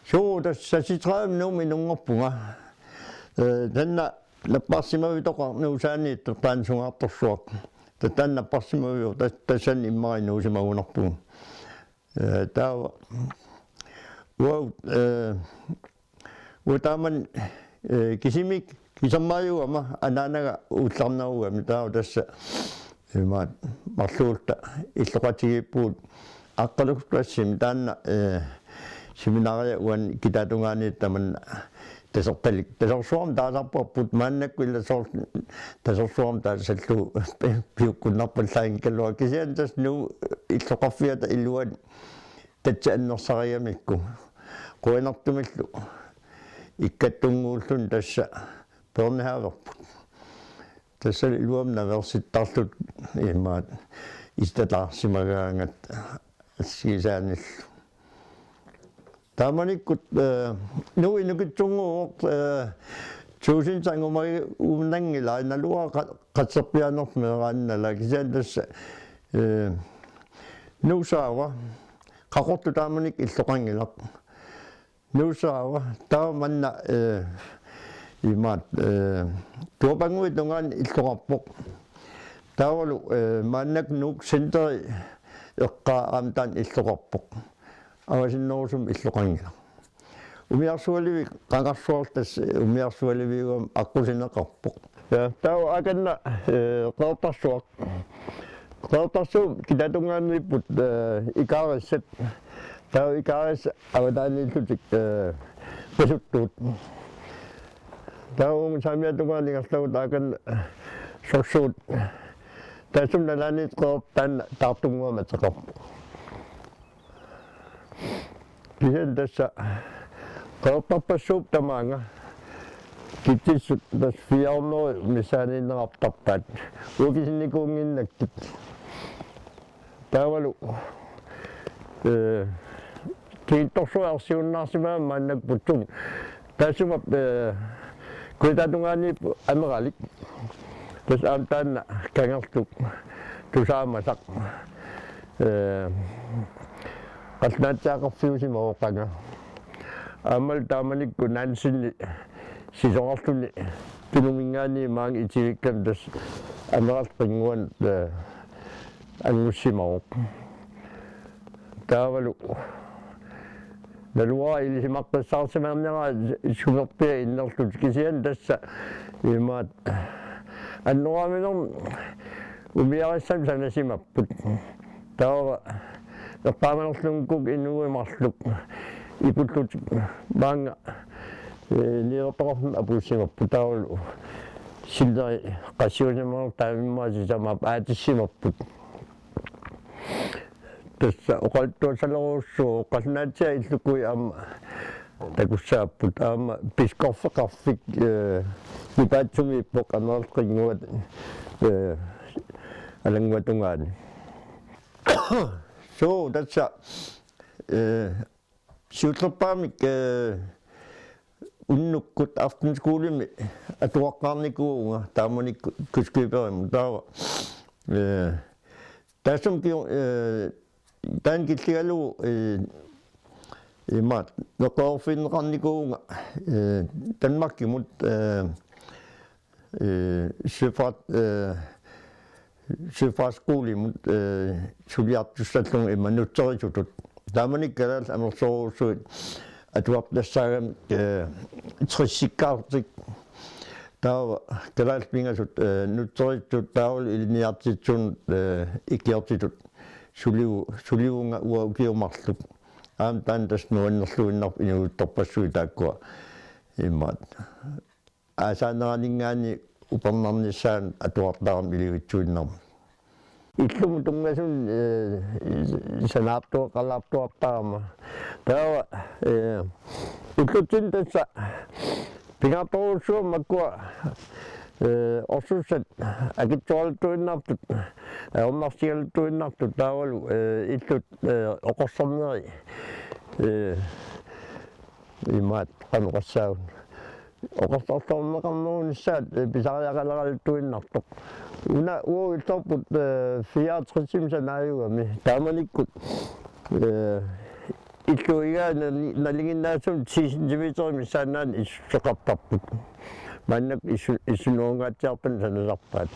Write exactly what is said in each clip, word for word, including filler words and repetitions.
Suu, tassa seksogtredive Nuummi inunngorpunga. Eh, taanna napparsimavitoqaq Nuussaaniittoq taanna sungaartorsuaq. Taanna napparsimaviuvoq, tas-, tassani immaqa inuusimagunarpugut. Eh, taava. Uanga, eh, uanga taamani, eh, kisimi-, kisammaajugama anaanaga uullarnerugami taava tassa imaat marluulluta illoqatigiippugut Aqqalukkut Klassimi taanna, eh, seminaria uani kitaatungaaniit tamanna tasertalik. Tasersuarmi taasarparput maannakkut ilaa soorlu tasersuarmi taasallugu piukkunnarpallaanngikkaluarput kisianni tassa Nuup illoqarfiata iluani tassa annersarigamikku. Qujanartumillu ikkattunnguulluni tassa børnehaverput. Tassa iluamik naveersittarluta imaat isitataarsimagaangat assigisaanillu. Taamanikkut, eh, Nuuk inukitsunnguuvoq, eh, tuusintit angumagunnanngilai, naluara qa-, qatserpiaanerlu meeraanni nalaani kisianni tassa, eh, Nuussaava, Qaqortup taamanikkut illoqanngilaq. Nuussaava, taava manna, eh, imaat, eh, Tuapannguit tungaanut illoqarpoq. Taavalu, eh, maannakkut Nuuk Centeri eqqaa aamma taanna illoqarpoq. Avasinnerusumik illoqanngilaq. Umiarsualivik qangarsuarlu tassa umiarsualiviugami aqqusineqarpoq. Ja, taava Akanna, eh, Qeqertarsuaq. Qeqertarsuup kitaatungaaniipput, eh, ikaarissat. Taava ikaarissat avataaniillutik, eh, qisuttuut. Taava uunga saamiata tungaanut ingerlavugut Akanna Sorsuut. Taassuma nalaaniittoq Qeqertaq taanna taartunnguamik ateqarpoq. Kisianni tassa Qeqertarpassuup tamaanga kitsissut tassa fire hundrede missaaniinnerartarpaat. Ukisinikuunnginnakkit. Taavalu, eh, Qeqertarsuaq ersiunnaarsimagami maannakkut putsun. Taassuma, eh, kujataatungaaniipput Ameralik. Tassa aamma taanna kangerluk tusaamasaq. Eh, qallunaatut aqarfiusimavoq qanga. Aammalu taamanikkut Nansenip sisorarluni Tunuminngaanniit maanga itivikkami tassa Ameralik qinnguanut, eh, angussimavoq. Taavalu naluara ilisimaqqissaarsimaarnera superpiaq innerlutik kisianni tassa imaat annoraaminermi umiarissamik sanasimapput. Taava eqqaamanerlunngikkukkit inuit marluk ipullutik maanga, eh, niuertoqarfimmi apuussimapput taavalu sinneri qassiusimanerput taamaallaat sisamaapput aatsissimapput. Tassa oqaluttuassalerujussuuvoq, qallunaatsiaat illukkuit aamma takussaapput, aamma piskorfeqarfik, eh, nipaatsumiippoq Ameralik qinnguata, eh, Alannguatungaani. Suu, tassa, eh, siullerpaamik, eh, unnukkut aftenskolemi atuaqqaarnikuuvunga taamanikkut Kystskipperimut taava, eh, taassuma kio-, eh, taanna killigalugu, eh, imaat, neqeroorfigineqarnikuuvunga, eh, Danmarkimut, eh, eh, søfart-, eh, søfartsskolemut, eh, suliartussallugu ima nutserisutut. Taamanikkut kalaallit amerlasoorujussuit atuartussaagamik, eh, tressikkaartik. Taava kalaallit pingasut, eh, nutserisutut taavalu ilinniartitsisunut, eh, ikiortitut suliu-, sulivunga uanga ukiut marluk. Aamma taanna tassa nuannerluinnarpoq inuusuttorpassuit taakkua imaat aasaaneraninngaanniit upernarnissaanut atuartarama ilivitsuinnarmik. Illumut tunngasunik, eh, sanaartua-, qalaartuartarama. Taava, eh, ullutsinni tassa pingaartorujussuuvoq makkua, eh, orsussat akitsuaraluttuinnartut, ajornarsigaluttuinnartut taavalu, eh, illut, eh, oqorsorneri, eh, imaat qanoq oqassaanga. Oqartartorneqarnerunissaat, eh, pisariaqaleraluttuinnartoq. Una uagut illoqarput, eh, fireogtresimi sanaajugami. Taamanikkut, eh, illuigaa nali-, nalinginnaasumik ti centimeterit missaannaannik issuseqartarput. Maannakkut issu-, issunuungaatsiartunik sanasarpaat.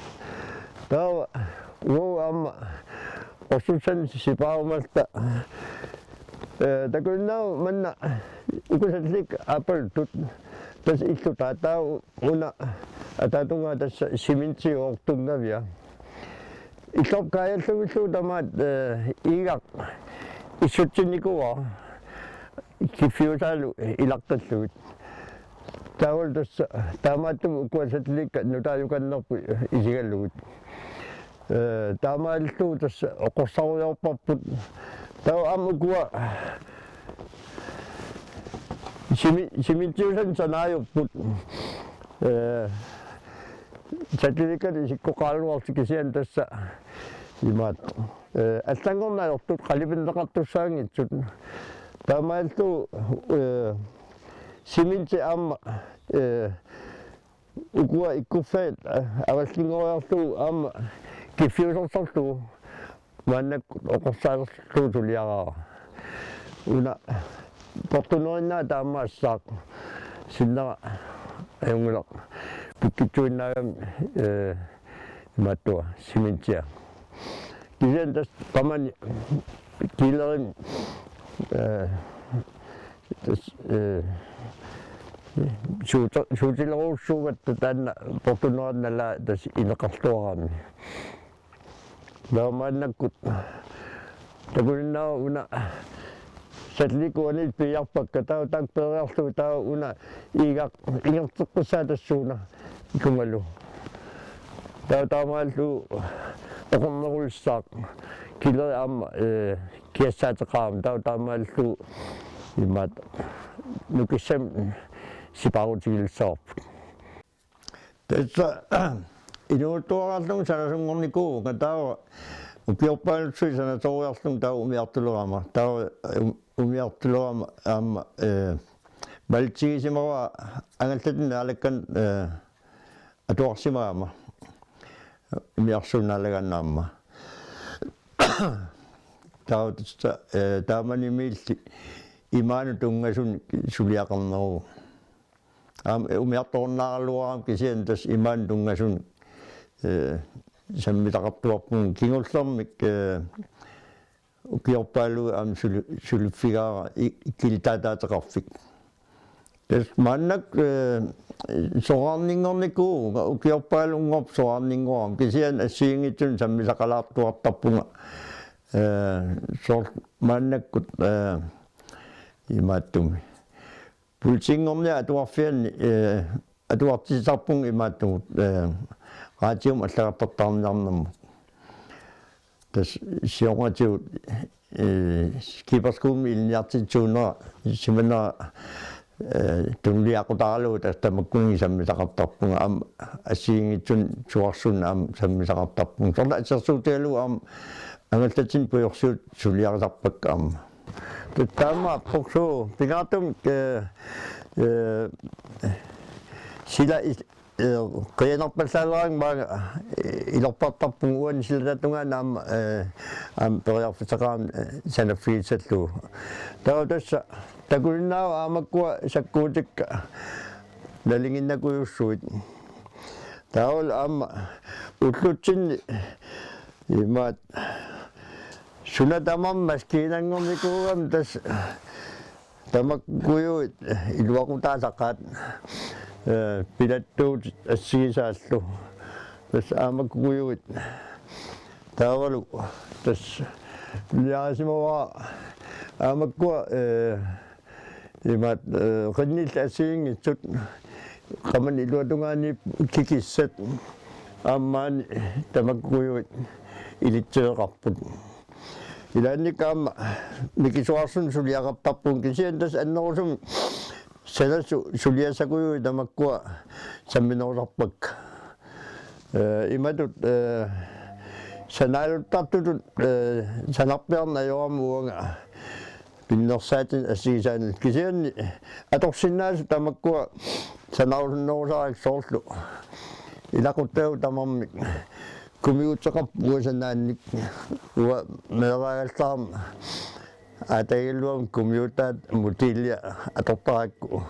Taava uagut aamma qorsussanik sipaarumalluta, eh, takuinnaavoq manna uku satelliikkut aappaluttuut. Tassa illutaa taava una ataatungaa tassa cementit oortunngavia. Illoq kaajallutillugu tamaat, eh, iigaq issutsinnikuuara kiffiusaalu ilaqqillugit. Taavalu tassa taamaattumik ukua satelliikkat nutaajukannerput isigalugit. Eh, taamaalillugu tassa oqorsarujoorparput. Taava aamma ukua cemi-, cementiusanik sanaajupput. Eh, satelliikkat isikkoqaraluartut kisianni tassa imaattoq. Eh, allanngorneq ajortut qalipinneqartussaanngitsut. Taamaalillugu, eh, cementit aamma, eh, ukua ikkuffat, eh, avallinngoriarlugu aamma kiffiusorsorlugu maannakkut oqorsaaserlugu suliaraara. Una portunerinnaat taamaassaaq, sinnera ajunngilaq pikkitsuinnaagami, eh, imaattoq cementia. Kisianni tassa qamani kælderi, eh, tassa, eh, suute-, suutilerujussuugatta taanna portunerata nalaa tassa ineqarluaraanni. Taava maannakkut takuinnaavoq una satelliikkut uaniittut piiarpakka, taava taakku peeriarlugit taava una iigaq ingerlateqqissaaq tassuuna ikungalu. Taava taamaalillugu oqornerujussuaq kælderi aamma, eh, kiassaateqarami, taava taamaalillugu imaattoq nukissamik sipaarutigilissavarput. Tassa inuuttuaraallugu sanasunngornikuuvunga, taava ukiorpaalussuit sanasoriarlunga taava umiartulerama. Taava um-, umiartulerama aamma, eh, malitsigisimavara angallatit Naalakkanut, eh, atuarsimagama. Umiarsuup naalagaanut aamma. Taava tassa, eh, taamanimiilli imaanut tunngasunik suliaqarneruvoq. Aamma umiartorunnaaraluarama kisianni tassa imaanut tunngasunik, eh, sammisaqartuarpunga kingullermik, eh, ukiorpaaluit aamma suli-, suliffigaara i-, kilitaataateqarfik. Tassa maannakkut, eh, soraarninngornikuuvunga, ukiorpaalunngorpat soraarninngoramik, kisianni assigiinngitsunik sammisaqalaartuartarpunga, eh, soorlu maannakkut, eh, imaattumik. Politinngorniat atuarfianni, eh, atuartitsisarpunga imaattumut, eh, radiumik allagartartaarniarnermut. Tassa siornatigut, eh, skiberskolemi ilinniartitsisuunera, simanera, eh, tunuliaqutaralugu tassa tamakkuninnga sammisaqartarpunga aamma assigiinngitsunik suarsunik aamma sammisaqartarpunga. Soorlu assersuutigalugu aamma angallatit pujorsiutit suliarisarpakka aamma. Taamaappoq suu, pingaartumik, eh, eh, sila is-, eh, qiianarpallaaleramik maanga, eh, ilorpartarpunga uani silataata tungaanut aamma, eh, aamma periarfissaqarami, eh, sanaffigissallugu. Taava tassa takusinnaavoq aamakkua sakkuutikka nalinginnakujussuit. Taavalu aamma ullutsinni imaattoq suna tamarmi maskiinanngornikuugami tassa tamakkuujuit iluaqutaasaqaat, eh, pilattuutit assigisaallu. Tassa aamakkuujuit. Taavalu tassa piaarisimavara aamakkua, eh, imaattoq, eh, qinnillit assigiinngitsut qamani iluatungaani kikissat aamma maani tamakkuujuit ilitsiveqarput. Ilaannikkut aamma mikisuarsunik suliaqartarpunga kisianni tassa annerusumik sanasoq suliassakujuit tamakkua samminerusarpakka. Eh, imatut, eh, sanaaluttartutut, eh, sanarpiarneq ajorama uanga pinnersaatinik assigisaanillu kisianni atorsinnaasut tamakkua sanarusunnerusarakku soorlu ilaquttagut tamarmik kumiguteqarput uanga sanaannik uanga meeraagallarama Aatagigaluarami computerit modelit atortarakku,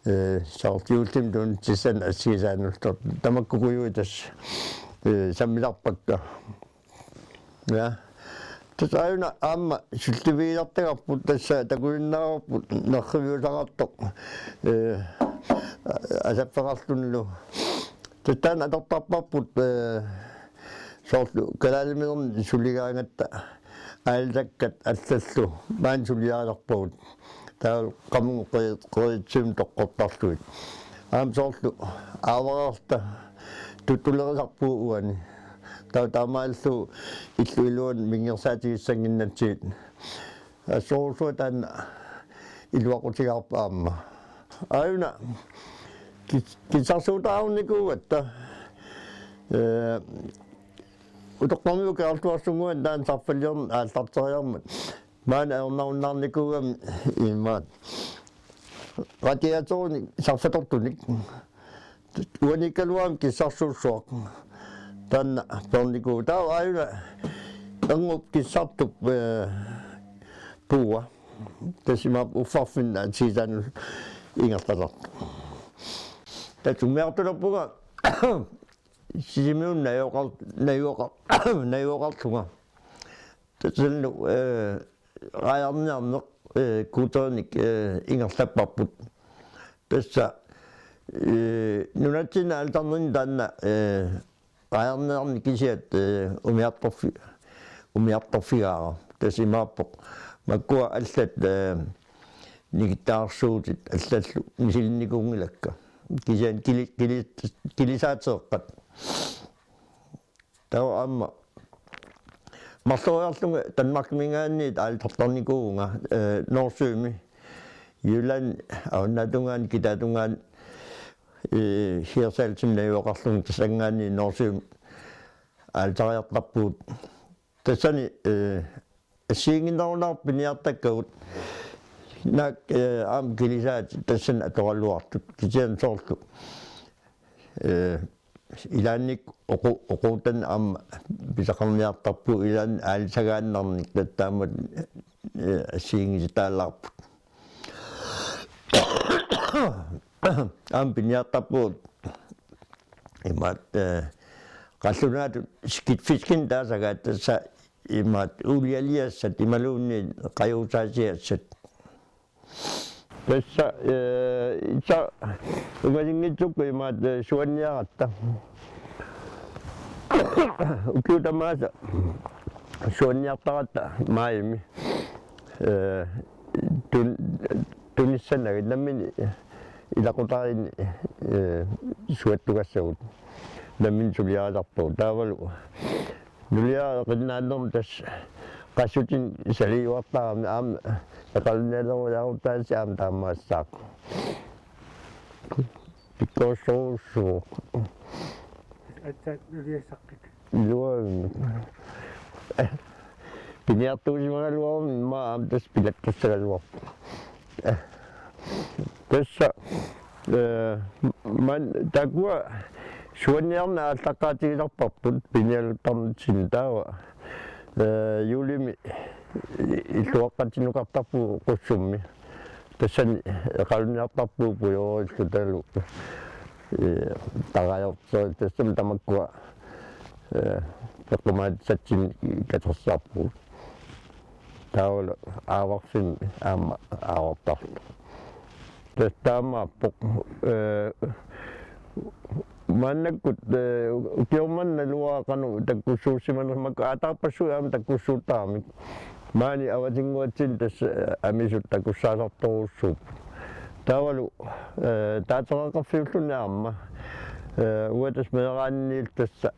eh, soorlu juullimi tunitsissanik assigisaanullu tamakkuuguit tassa, eh, sammisarpakka. Ja. Tassa aajuna aamma sullivigilertagarput tassa takujunnaavarput nerriviusaqartoq, eh, asaffeqarlunilu. Tassa taanna atortarparput, eh, soorlu kalaaliminerni suligaangatta aalisakkat allallu maani suliarilerpagut. Taava qamunnga qi-, qiitsumik toqqortarlugit. Aamma soorlu aavaraarta tuttulerisarpugut uani. Taava taamaallu illup iluani mingersaatigissanginnatsigit. Assorsuaq taanna iluaqutigaarput aamma. Aajuna kis-, kissarsuutaarnikuugatta. Eh, Utoqqarmiut Kangerluarsunnguani taanna sarfaliorneq aallarteriarmat. Maani ajornarunnaarnikuugami imaat. Radiatorimik sarfatortunik. Uaniikkaluarami kissarsuussuaq. Taanna peernikuuvoq. Taava aajuna erngup kissartup, eh, puua. Tassa imaappoq uffarfinni assigisaanullu ingerlasartoq. Tassa umiartulerpunga Sisimiunut najugaqar-, najugaqar-, najugaqarlunga. Tassannga, eh, raajarniarneq, eh, kuuterinik, eh, ingerlapparput. Tassa, eh, nunatsinni aalisarnerni taanna, eh, raajarniarneq kisiat, eh, umiartorfi-, umiartorfigaara. Tassa imaappoq. Makkua allat, eh, nikittaarsuutit allallu misilinnikuunngilakka. Kisianni kili-, kili-, kilisaateeqqat. Taava aamma marloriarlunga Danmarkiminngaanniit aalisartarnikuuvunga, eh, Nordsømi. Jylland, avannaata tungaani, kitaata tungaani, eh, Hirtshals najugaqarlunga tassanngaanniit Nordsømi aalisariartarpugut. Tassani, eh, assigiinnginnerunga piniartakkagut. Naak, eh, aamma kilisaatit tassani atoraluartut. Kisianni soorlu, eh, ilaanni oqu-, oquutani aamma pisaqarniartarpugut ilaanni aalisagaannarnik tassaammata, eh, assigiinngitsutaalaarput. Aamma piniartarpugut imaat, eh, qallunaatut skidtfiskenik taasagaat tassa imaat uulialiassat imaluunniit qajuusaasiassat. Tassa, eh, issa ungasinngitsukkut imaat, eh, suanniaratta. Ukiut tamaasa suanniartaratta maajimi. Eh, tun-, tunissanagit nammineq ilaqutariinni, eh, suattugassagut. Nammineq suliarisarpagut. Taavalu nuliareqqinnaanermi tassa qassutinik saliuartarami aamma eqalunnialerujaarutaassi aamma taamaassaaq. Pikkorissorujussuuvoq. Aatsaat nuliassaqqit. Iluamik. Piniartuusimagaluaruma aamma tassa pilakkassagaluarpoq. Tassa, eh, maani taakkua suanniarneq aallaqqaatigisarparput pinialuttarnitsinni taava, eh, juulimi illuaqqatsinnukartarpugut Qussummi. Tassani eqalunniartarpugut pujorillu taavalu, eh, tarajortoq tassami tamakkua, eh, peqqumaatitsatsinnik katersaarpugut. Taavalu aavarfimmi aamma aavartarluta. Tassa taamaappoq, eh, maannakkut, eh, ukioq manna naluara qanoq takkussuussimanersoq, makku aataarpassuit aamma takkussuuttaramik. Maani avatinnguatsinni tassa, eh, amisut takussaasartorujussuupput. Taavalu, eh, taateqaqarfiulluni aamma, eh, uanga tassa meeraanniillu tassa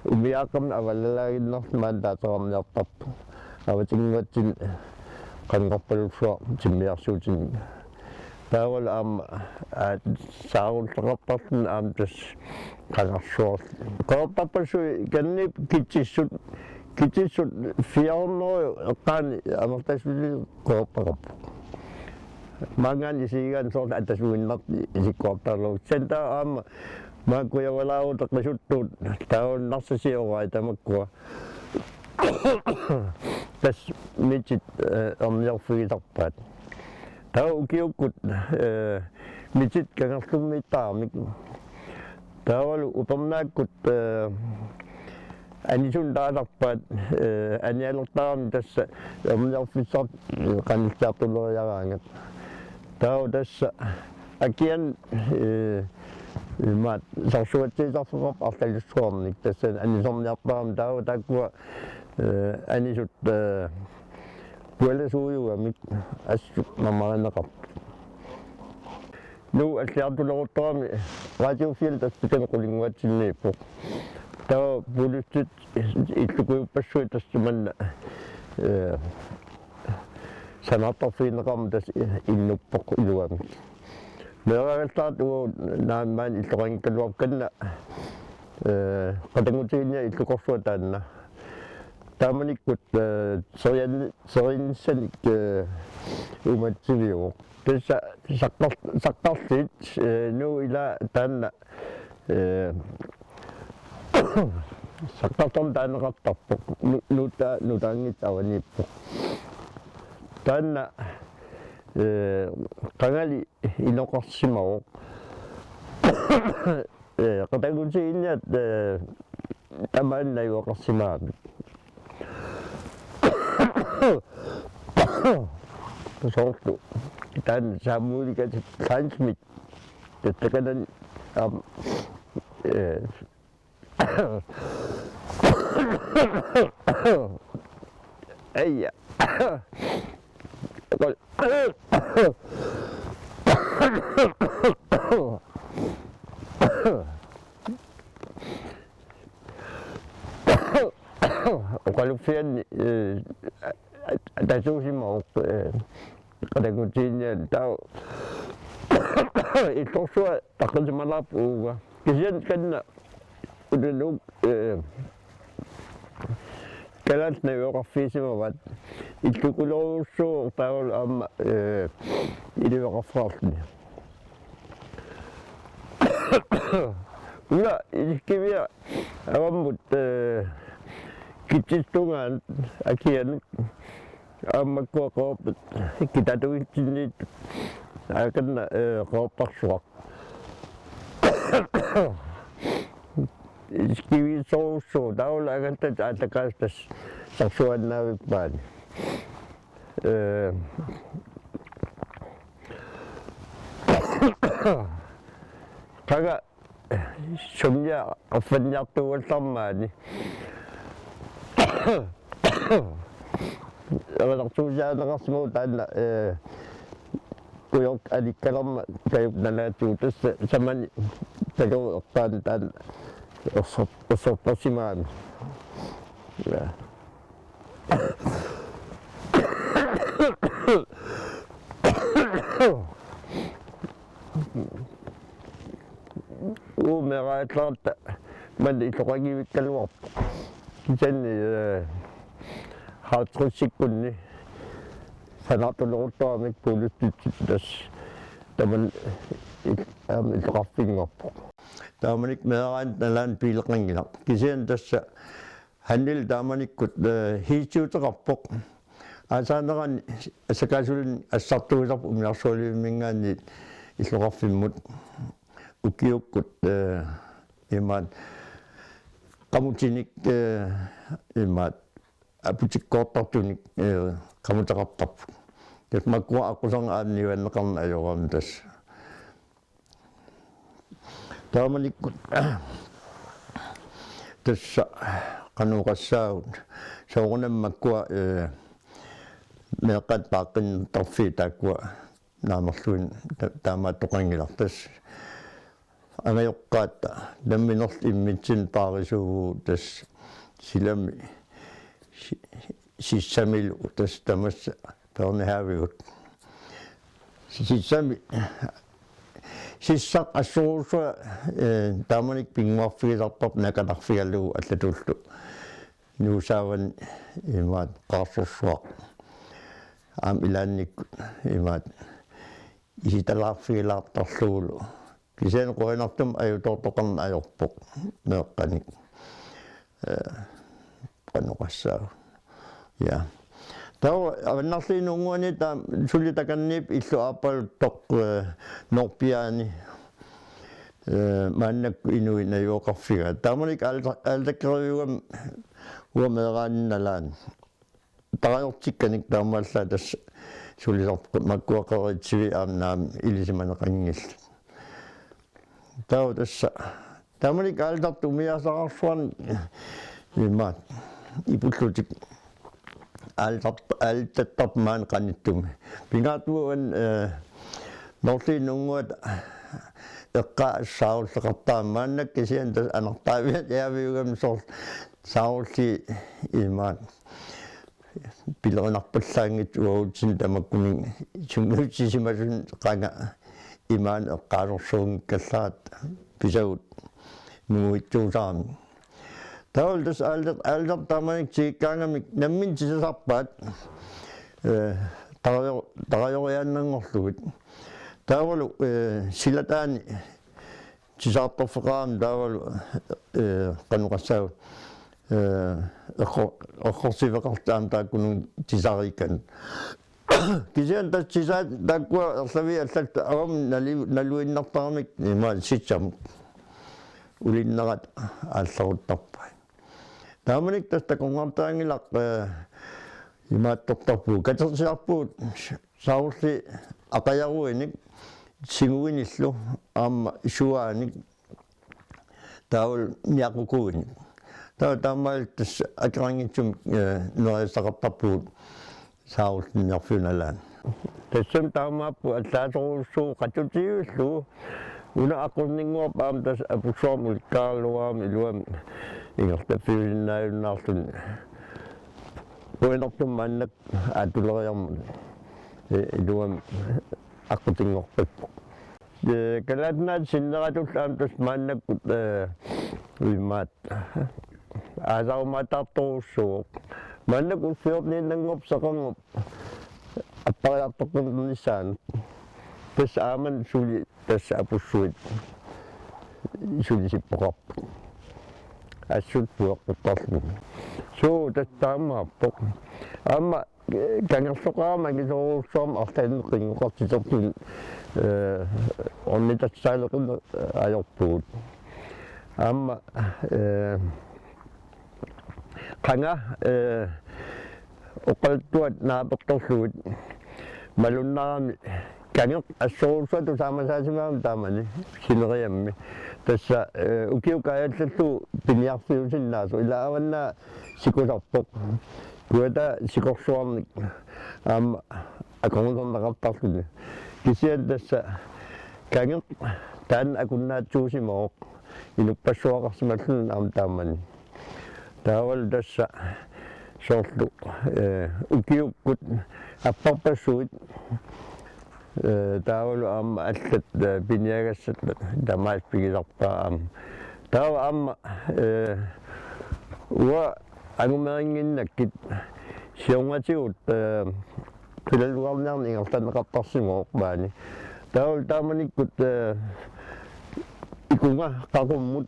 umiaaqqamik avalalaaginnarlugu maani taateqarniartarpunga. Avatinnguatsinni qangarpalulluarpoq timmiarsuutinik. Taavalu aamma, aa, saarulleqartarluni aamma tassa qangarsuarli. Qeqertarpassuit kannip kitsissut, kitsissut fire hundrede eqqaani amerlasuutilik qeqertaqarpoq. Maanngaanniit isigigaanni soorlu atasuinnartoq isikkoqartaraluarpoq. Kisianni taava aamma maakujavalaarutta qisuttuut taava Narsaq siorai tamakkua. Tassa mitit, eh, erniorfigisarpaat. Taava ukiukkut, eh, mitit kangerlummiittaramik. Taavalu upernaakkut, eh, anisunut taasarpaat, eh, anialertaramik tassa erniorfissartik qanilliartuleriaraangat. Taava tassa akian, eh, imaat sarsuatsiisarfeqarpoq arlalussuarnik tassa anisorniartaramik taava taakkua, eh, anisut, eh, pualasuujugamik assut mamarineqarput. Nuup alliartuleruttorami radiufiali tassa takanna qulinguatsinniippoq. Taava pulustit illukujuppassuit tassa manna, eh, sanaartorfigineqarmat tassa innuppoq iluamik. Meeraagallaat uagut naammaani illoqanngikkaluarpoq taanna, eh, qatanngutigiinniat illukorsua taanna. Taamanikkut, eh, serian-, serinissanik, eh, uumatsiviuvoq. Tassa saqqar-, saqqarliit, eh, Nuup ilaa taanna, eh, saqqartorneq taaneqartarpoq. Nu-, nuta-, nutaanngitsoq avaniippoq. Taanna, eh, qangali inoqarsimavoq. Eh, qatanngutigiinniat, eh, tamaani najugaqarsimagamik. Soorlu taanna Samuel Gates Kleinschmidt. Taanna takanani, am, eh, aja. Oqaluffianni, eh, tasuusimavoq, eh, qatanngutigiinniat taava illorsua taqqisimalerpoq uunga. Kisianni taanna una Nuuk, eh, kalaallit najugaqarfigisimavaat illukulerujussuuvoq taavalu aamma, eh, iliveqarfeqarluni. Una isikkiviat avammut, eh, kitsittungaanut akianut aamma makkua qeqertat kitatuitsinniittut. Akanna, eh, qeqertarsuaq. Isikkiviussorujussuuvoq taavalu agattat aallakaasut tassa sarsuaannaavippaani. Eh, qanga sunniaq affanniartuugallarmaani. Eqatartuusiaaneqarsimavoq taanna, eh, kujork alikkalermat tajup nalaatigut tassa samani takueqqaani taanna erser-, ersertarsimagami. Ja. Uagut meeraagallaaratta manna illoqanngivikkaluarpoq. Kisianni, eh, halvtredsikkunni sanaartuleruttoramik pulustit tassa tamanna il-, aamma illoqarfinngorpoq. Taamanikkut meeraanermi nalaani biileqanngilaq. Kisianni tassa Hannil taamanikkut, eh, hiitsiuteqarpoq. Aasaanerani assakaasulin assartuisarpoq umiarsualivimingaanniit illoqarfimmut ukiukkut, eh, imaat qamutinik, eh, imaat aputikkoortartunik, eh, qamuteqartarput. Tassa makkua aqquserngit aamma niuerneqarneq ajorami tassa. Taamanikkut tassa qanoq oqassaagut soorunami makkua, eh, meeqqat paaqqinnertarfiit taakkua naamerluinnaq ta-, taamaattoqanngilaq tassa. Angajoqqaatta nammineq immitsinnut paarisuuvugut tassa silami si-, sissamilu tassa tamassa børnehaveigut. Sissami, sissaq assorujussuaq, eh, taamanikkut pinnguarfigisarparput nakanarfigalugu allatullu. Nuussaavani imaat qaarsorsuaq. Aamma ilaannikkut imaat isitalaarfigilaartarlugulu. Kisianni qujanartumik ajutoortoqarneq ajorpoq meeqqanik. Eh, qanoq oqassaagut. Ja. Taava Avannarliinnguani taama suli takanniippoq illu aappaluttoq, eh, Noorpiaani, eh, maannakkut inuit najugaqarfigaat. Taamanikkut aalta-, aaltakkerivigami uanga meeraanni nalaani. Tarajortikkanik taamaallaat tassa sulisarput makkua qeritsiviit aamma naamik ilisimaneqanngillat. Taava tassa taamanikkut aaltartut umiaasaqarsuarnik imaat ipullutik aaltart-, aaltattarput maani qanittumi. Pingaartumik uani, eh, Noorliinnguata eqqaa saarulleqartarami maannakkut kisianni tassa anartaaviat jaaviugami soorlu saarulliit imaat pilerinarpallaanngitsut uagutsinnut tamakkuninnga sungiutsisimasut qanga imaanut eqqaasorsuunngikkallarput pisagut nunguitsuusaramik. Taavalu tassa aalta-, aaltartut taamanikkut tikikkaangamik namminneq tisasarpaat, eh, tarajo-, tarajoriaannanngorlugit. Taavalu, eh, silataani tisaartorfeqarami taavalu, eh, qanoq oqassaanga, eh, erro-, errorsiveqartut aamma taakkununnga tisariikkanut. Kisianni tassa tisaat taakkua erlaviit allallu avammut nali-, naluinnartaramik imaat sitsamut ulinnerat aallaruttarpai. Taamanikkut tassa takornartaanngilaq, eh, imaattortarpugut. Katersiarpugut saarulliit aqajaruinik, singuinillu aamma suaanik taavalu niaqukuinik. Taava taamaalilluta tassa akeqanngitsumik, eh, nerisassaqartarpugut saarullinniarfiup nalaani. Tassami taamaappoq allaaserujussuuvoq qatutigiillugu. Una aqqutinnguarput aamma tassa apussuarmik ulikkaaraluarami iluamik ingerlaffiusinnaajunnaarluni. Qujanartumik maannakkut atuleriarmat, eh, iluamik aqqutinngorpippoq. Eh, kalaallit nunaata sinneratullu aamma tassa maannakkut, eh, imaat aasarumaataartorujussuuvoq. Maannakkut ullormiinnanngorpoq seqernup appariartoqqinnissaanut. Tassa aamma suli tassa apussuit sulisippoqarput. Assut pueqquttarluni. Suu tassa taamaappoq. Aamma, eh, kangerluaqqat angisoorujussuarmik arlaannik qinngoqartitertut, eh, ornitassaaleqineq ajorpugut. Aamma, eh, qanga, eh, oqaluttuat naapertorlugit malunnarami kangeq assorujussuaq tusaamasaasimagami taamani sineriammi. Tassa, eh, ukiut kaajallallugu piniarfiusinnaasoq ilaa avannaata sikusarpoq. Kujataa sikorsuarnik aamma akornuserneqartarluni. Kisianni tassa kangeq taanna akunnaatsuusimavoq inuppassuaqarsimalluni aamma taamani. Taavalu tassa soorlu, eh, ukiukkut apparpassuit, eh, taavalu aamma allat, eh, piniagassat tamaasa pigisarpaat aamma. Taava aamma, eh, uanga angumerinnginnakkit siornatigut, eh, qilalugarniarneq ingerlanneqartarsimavoq maani. Taavalu taamanikkut, eh, ikunga qaqummut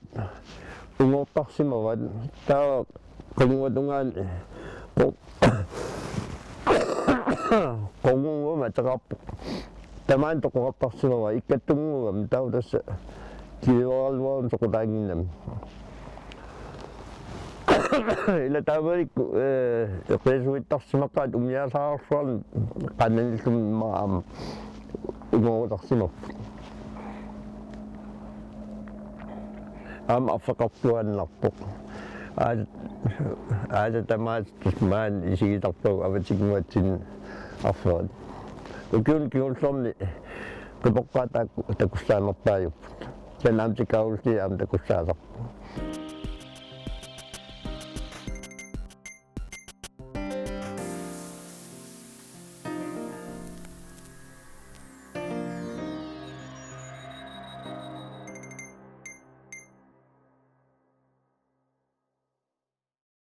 ungoortarsimavaat. Taava qinnguatungaani qo-, qunguummut ateqarpoq. Tamaani toqoqartarsimavaa ikkattunnguugami taava tassa kiveraluarun soqutaannginnami. Ila taamanikkut, eh, eqiasuittarsimaqaat umiaasaqarsuarnik qananillumi aamma ungoorutarsimapput. Aamma affeqartuaannarpoq. Aat-, aatsaat tamaasa tassa maani isigisarpagut avatinnguatsinni arferit. Ukiuni kingullerni qipoqqaat taakku takussaanerpaajupput. Kisianni aamma Tikaulli aamma takussaasarpoq.